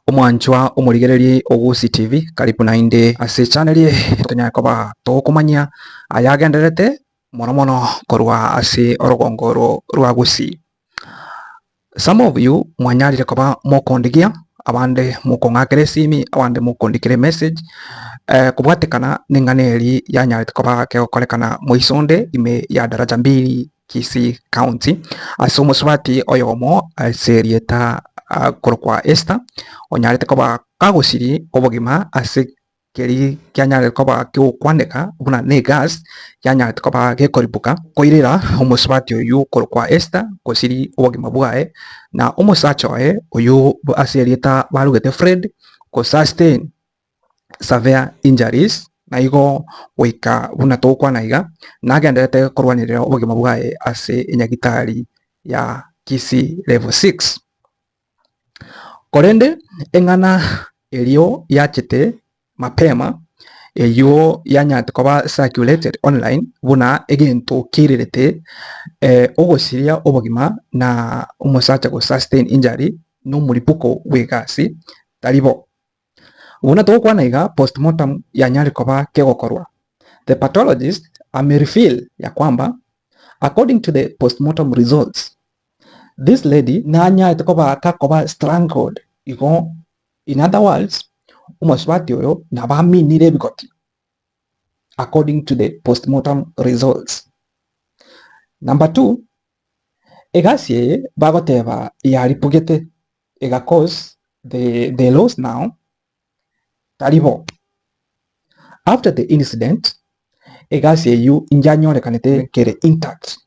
Omwanchwa omorigereria o Gusii TV, karibu naende ase echannel eye tonyare koba togokomanyia ayagendererete mono mono korwa ase orogongo oro rwa Gusii. Some of you mwanyarire koba mokondigia, abande mokong'akera esimi, abande mokondikera emessage kobwatekana neng'ana eria yanyarete koba kegokorekana moisonde ime ya Daraja Mbili Kisii County, ase omosubati oyomo ase erieta korokwa Esther, onyarete koba kagosiria obogima ase keria kianyarete koba kegokwaneka buna ne egas yanyarete koba gekoribuka koirera omosubati oyio korokwa Esther gosiria obogima bwaye, na omosacha oye oyio ase erieta barugete Fred go sustain severe injuries, na igo goika buna togokwana iga nagenderete korwanerera obogima bwaye ase enyagitari ya Kisii level 6. Korende eng'ana erio yachete mapema, eyio yanyarete koba circulated online buna egento keirerete ogosiria obogima na omosacha go sustain injury na omoribuko bw'egasi tari bo. Buna togokwana iga postmortem yanyare koba kegokorwa. The pathologist ame reveal ya kwamba according to the postmortem results this lady nanyarete koba gakoba strangled igo in other words omosubati oyo nabo aminire ebigoti according to the postmortem results. Number two, egasi eye bagoteba yaripugete ega cause the loss now tari bo. After the incident egasi eyio injanyorekanete kere intact.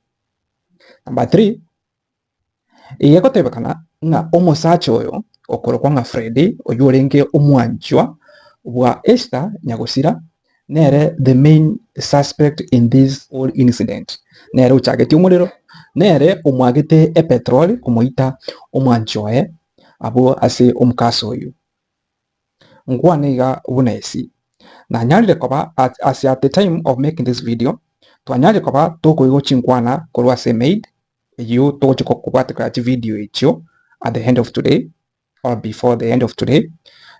Number three, iga egotebekana ng'a omosacha oyo okorokwa ng'a Freddy oywo orenge omwanchwa bwa Esther Nyagosira nere the main suspect in this whole incident. Nere ochagetie omorero, nere omwagete epetrol komoita omwanchi oye abwo ase omokasa oyio. Nkwane iga buna esi, nanyarire koba as at the time of making this video, twanyarire koba tokoigwa chinkwana korwa ase emaid eyio togochia kobwatekera chivideo echio at the end of today or before the end of today,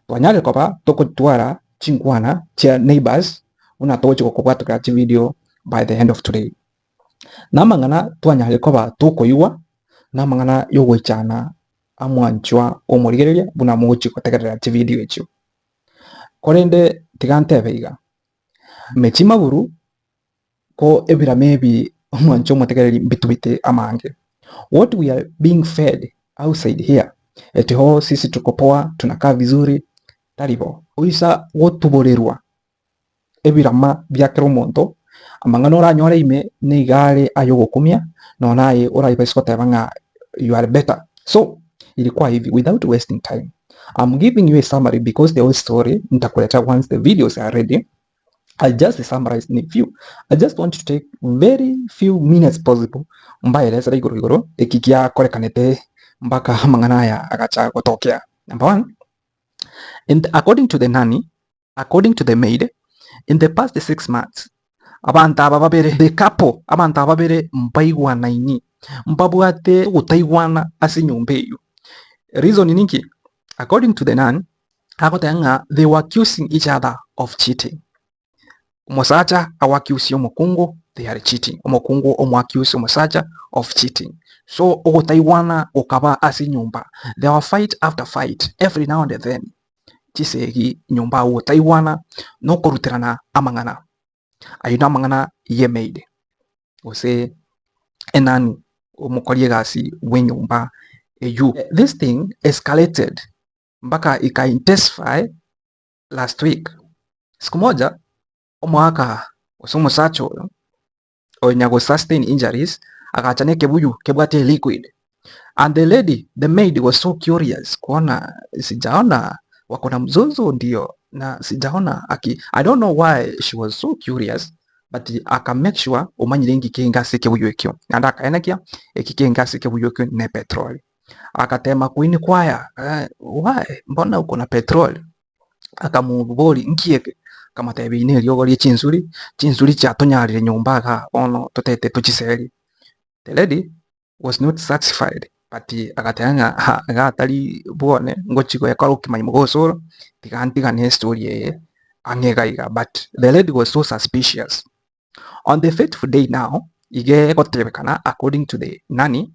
twanyarire koba tokotwara chinkwana chia neighbors buna togochia kobwatekera chivideo by the end of today. Na amang'ana twanyarire koba tokoigwa, na amang'ana ya ogoichana amwanchwa omorigereria buna mogochia gotegerera chivideo echio. Korende tiga ntebe iga, mechie maguru ko ebirama ebi omwanchwa omotegereri mbitubete amange. What we are being fed outside here eti oh sisi tuko poa tunakaa vizuri tari bo. Oisa gotuborerwa ebirama bia kera omonto, amang'ana oranyore ime niga are ayogokumia nonya aye orabaise goteba ng'a you are better. So ilikuwa hivi without wasting time I'm giving you a summary because the whole story nitakuletea once the videos are ready. I'll just summarize in a few. I just want to take very few minutes possible mbaelezere igoro igoro eki giakorekanete mpaka amang'ana aya agacha gotokea. Number one, and according to the nanny, according to the maid, in the past 6 months, abanto aba babere, the couple, abanto aba babere mbaigwanaini, mbabwate ogotaigwana ase enyomba eywo. Reason ninki? According to the nun, agoteba ng'a they were accusing each other of cheating. Omosacha ago accuse omokungu they are cheating. Omokungu omo accuse omosacha of cheating. So ogotaigwana gokaba ase enyomba. There were fight after fight every now and then. Chisegi nyomba agwo gotaigwana na okoruterana amang'ana. Ayio na amang'ana ye maid gose enani omokori egasi bw'enyomba eywo. This thing escalated mpaka ika intensify last week. Siku moja omoaka gose omosacha oyo onya go sustain injuries agacha na ekebuyu kebwate liquid and the lady the maid was so curious kuona sijaona wako na mzozo ndio na sijaona aki I don't know why she was so curious but aka make sure omanyire nki kenge ase ekebuyu ekio naende akaenekia eki kenge ase ekebuyu ekio ne petrol agatema koini kwaya why mbona uko na petrol akamobori nki eke akamotebia ine eriogo rie chinsuri chinsuri chiatonyarire nyomba igaa bono totete tochiseri the lady was not satisfied. But agateba ng'a ha iga atari bwone ngochi goekora okimanya mogosoro, tiga ntigane estory eye ang'e iga iga. But the lady was so suspicious. On the fateful day now, iga egotebekana according to the nanny,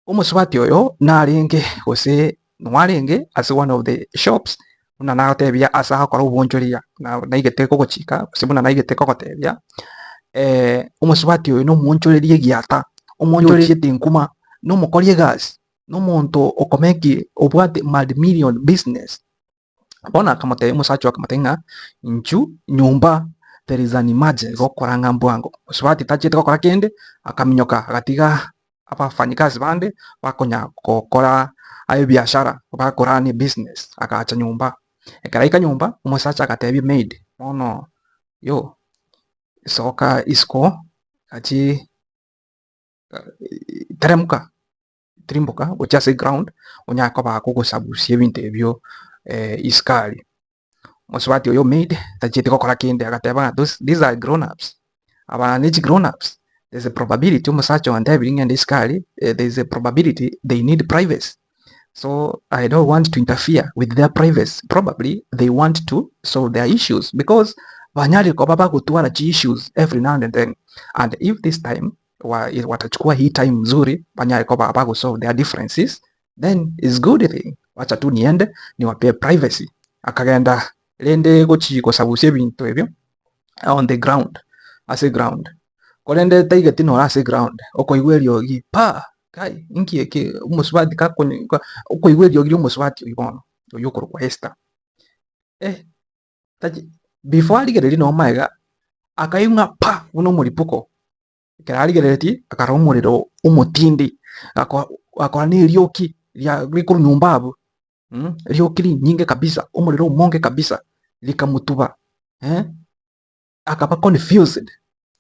omosubati oyo narenge gose nwarenge ase one of the shops buna nagotebia ase agokora obonchoria na naigete kogochika gose buna naigete kogotebia omosubati oyo nomoonchoreria egiata, omoonchoreria enkuma, nomokori egasi, nomonto okomeki obwate multi-million business. Bono akamotebia omosacha oye akamotebia ng'a inchu nyomba there is an emergency gokora ng'a mbwango. Mosubati tachiete gokora kende, akaminyoka agatiga abafanyikazi bande bakonya gokora ebiashara bakorania ebusiness agacha nyomba. Ekero aika nyomba, omosacha agatebia emaid bono yo soka isiko achi teremuka tirimboka gochia ase eground onyare koba kogosabusia ebinto ebio isiko aria. Mosubati oyo maid tachieti gokora kende agateba ng'a those these are grown ups, aba ne chi grown ups, there's a probability omosacha oyo antebirie ng'ende isiko aria, there is a probability they need privacy. So I don't want to interfere with their privacy. Probably they want to solve their issues because banyarire koba bagotwara chi issues every now and then. And if this time watachukua hii time mzuri banyare koba bagosolve their differences, then it's good thing. Wacha tu niende niwapee privacy. Akagenda rende gochi gosabusia ebinto ebio on the ground ase ground. Korende taigeti noro ase ground okoigwa eriogi pa kai inki eke omosubati kakonye okoigwa eriogi ria omosubati oyio bono oyio okorokwa Esther. Eh, tachi before arigererie noo magega akaigwa ng'a pa buna omoripuko. Ekero arigereretie akarora omorero omotindi gakora na erioki ria rikorwa nyomba abwo rioki rinyinge kabisa, omorero omonge kabisa rikamotuba akaba confused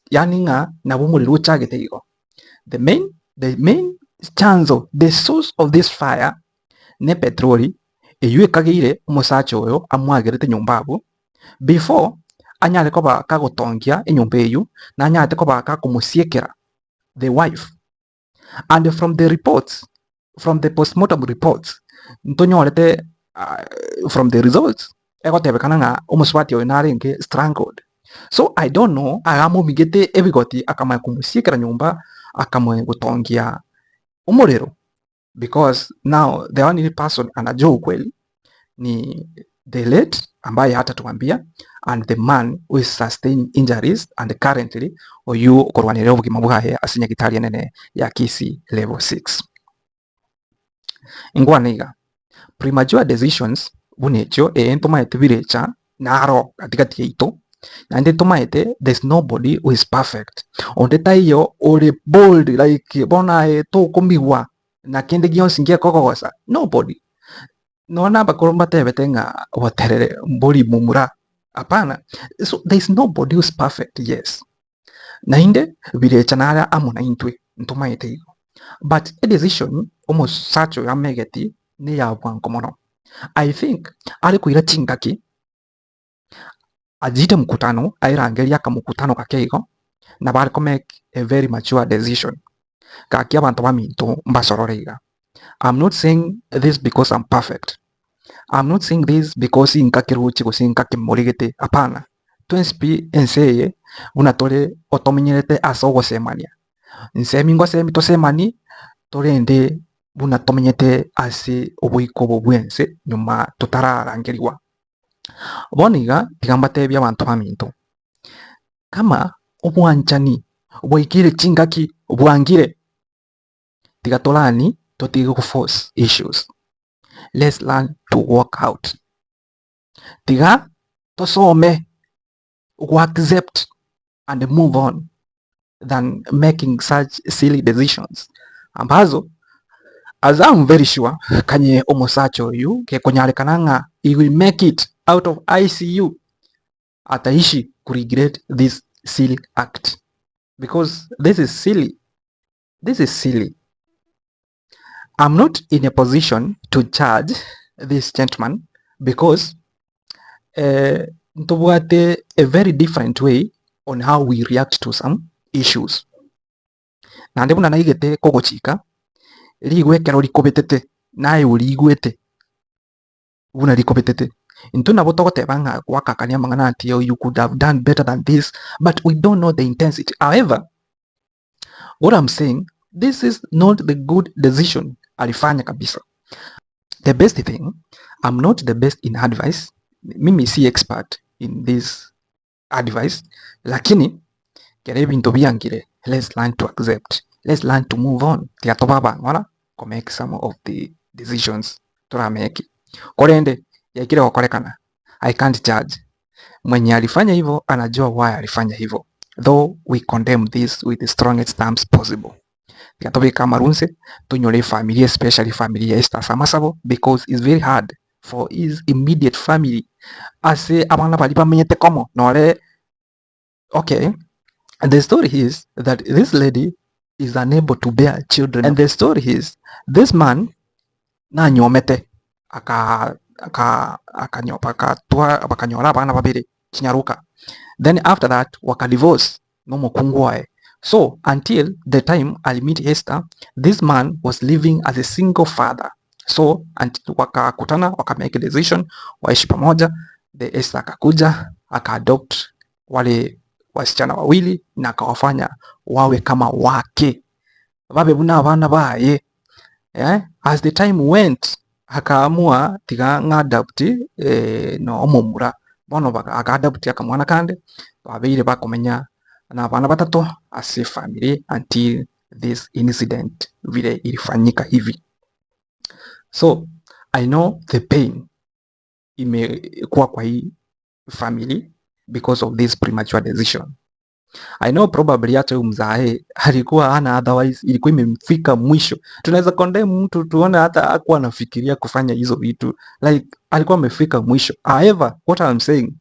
yaani ng'a nabo omorero ochagete igo. The main chanzo, the source of this fire ne petroli eywo ekageire omosacha oyo amwagerete nyomba abwo before anyare koba kagotongia enyomba eywo, nanyarete koba kakomosiekera the wife. And from the reports, from the postmortem reports, ntonyorete from the results egotebekana ng'a omosubati oyo narenge strangled. So I don't know agamomigete ebigoti akamanya komosiekera nyomba akamanya gotongia omorero because now the only person anajua ukweli ni the late ambaye hatatuambia and the man who is sustaining injuries and currently oyu okorwanera obogima bwaye ase nyagitari enene ya Kisii level 6. Ingwana iga premature decisions buna echio ee ntomaete birecha naro katikati yaito naende ntomaete there's nobody who is perfect. Onde taiyo ore bold like bono aye tokomigwa na kende gionsi ngekogogosa nobody. Nonya abakoro mbatebete ng'a boterere mbori momura hapana. So there is nobody who is perfect, yes. Naende birecha nare amo naintwe ntomaete igo. But a decision omosacha oyo amegeti neya bwango mono. I think are koira chingaki ajiite mkutano airangerie akamokutano gake igo nabo are komake a very mature decision. Gaki abanto baminto mbasorore iga. I'm not saying this because I'm perfect. I'm not saying this because inkakeroche gose nkakemorigete hapana. Twensi pi ense eye buna tore otomenyerete ase ogosemania. Nsemi ngosemi tosemani torende buna tomenyete ase oboiko obo bwa ense nyuma totararangerigwa. Bono iga tiga mbatebie abanto baminto kama obwanchani bwaikire chingaki bwangire tiga torani totige go force issues. Let's learn to walk out. Tiga tosome go accept and move on than making such silly decisions ambazo as I'm very sure kanye omosacha oyu kekonyarekana ng'a he will make it out of ICU ataishi ku regret this silly act because this is silly. This is silly. I'm not in a position to judge this gentleman because ntobwate a very different way on how we react to some issues. Naende buna naigete kogochika, rigwe ekero rikobetete, naye origwete buna rikobetete. Intwe nabo togoteba ng'a gwakakania amang'ana ati you could have done better than this, but we don't know the intensity. However, what I'm saying, this is not the good decision alifanya kabisa. The best thing, I'm not the best in advice, mimi si expert in this advice, lakini kere ebinto biangire, let's learn to accept, let's learn to move on. Tiga tobe abang'ora ko make some of the decisions torameki. Korende yaikire gokorekana, I can't judge. Mwenye alifanya hivyo anajua why alifanya hivyo, though we condemn this with the strongest terms possible. Tiga tobeke amarunse tonyore efamily, especially family ya Esther ase amasabo, because it's very hard for his immediate family ase abana baria bamenyete komo nore. Okay, and the story is that this lady is unable to bear children, and the story is this man nanyomete aka aka akanyo bakatwa bakanyora abana babere chinyaruka. Then after that waka divorce nomokungu oye. So until the time alimeet Esther, this man was living as a single father. So until wakakutana, waka make a decision waishi pamoja, the Esther akakuja akaadopt wale wasichana wawili na akawafanya wawe kama wake babe buna abana baye. Eh? As the time went, akaamua tiga ng'adapt eh, no omomura bono akaadapt akamwana kande babeire bakomenya na abana batato ase family until this incident vile ilifanyika hivi. So I know the pain imekuwa kwa hii family because of this premature decision. I know probably hata huyu mzae alikuwa hana otherwise, ilikuwa imemfika mwisho. Tunaweza condemn mtu tuone hata hakuwa anafikiria kufanya hizo vitu, like alikuwa amefika mwisho. However, what I'm saying,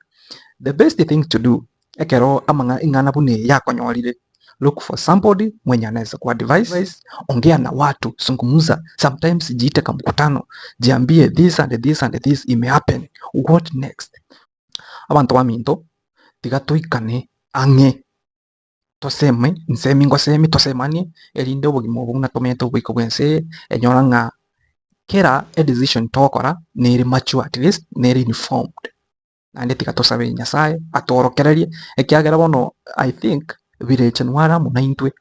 the best thing to do ekero amang'a ing'ana bune yakonyorire, look for somebody mwenye anaweza ku advise, ongea na watu, zungumza. Sometimes jiite ka mkutano, jiambie this and this and this ime happen, what next? Abanto baminto, tiga toikane ang'e toseme nsemi ngosemi tosemanie erinde obogima obo buna tomanyete oboiko bwa ense enyora ng'a kera e decision togokora nere mature, at least nere informed. Naende tiga tosabe Nyasaye atworokererie ekiagera bono I think birecha nware amo naintwe,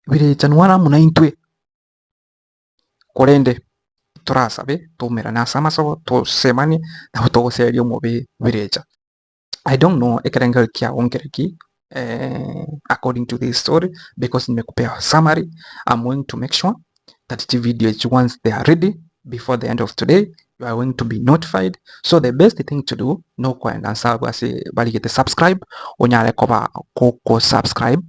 birecha nware amo naintwe, korende torasabe toumerane ase amasabo tosemanie nabo togoseria omobe birecha. I don't know ekerengerio kiago nkereki according to this story, because nimekupea summary. I'm going to make sure that the video is once they are ready before the end of today, you are going to be notified. So the best thing to do no kwenda nsabu ase barigete subscribe, onyare koba koko subscribe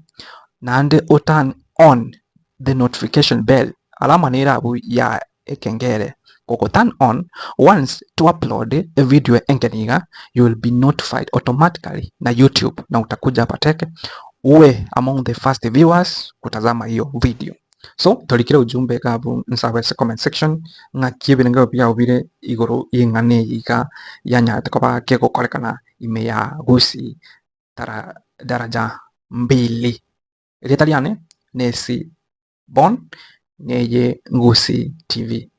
naende o turn on the notification bell, alama nere abwo ya ekengere. Koko turn on, once to upload a video enkeni iga, you will be notified automatically na YouTube na utakuja hapa teke uwe among the first viewers kutazama hiyo video. So torikire ujumbe gabu nsabe ase comment section ng'aki ebirengererio biao bire igoro y'eng'ana eye iga yanyarete koba kegokorekana ime ya Gusii tara daraja mbili. Erieta riane Nesi Bon neye Gusii TV.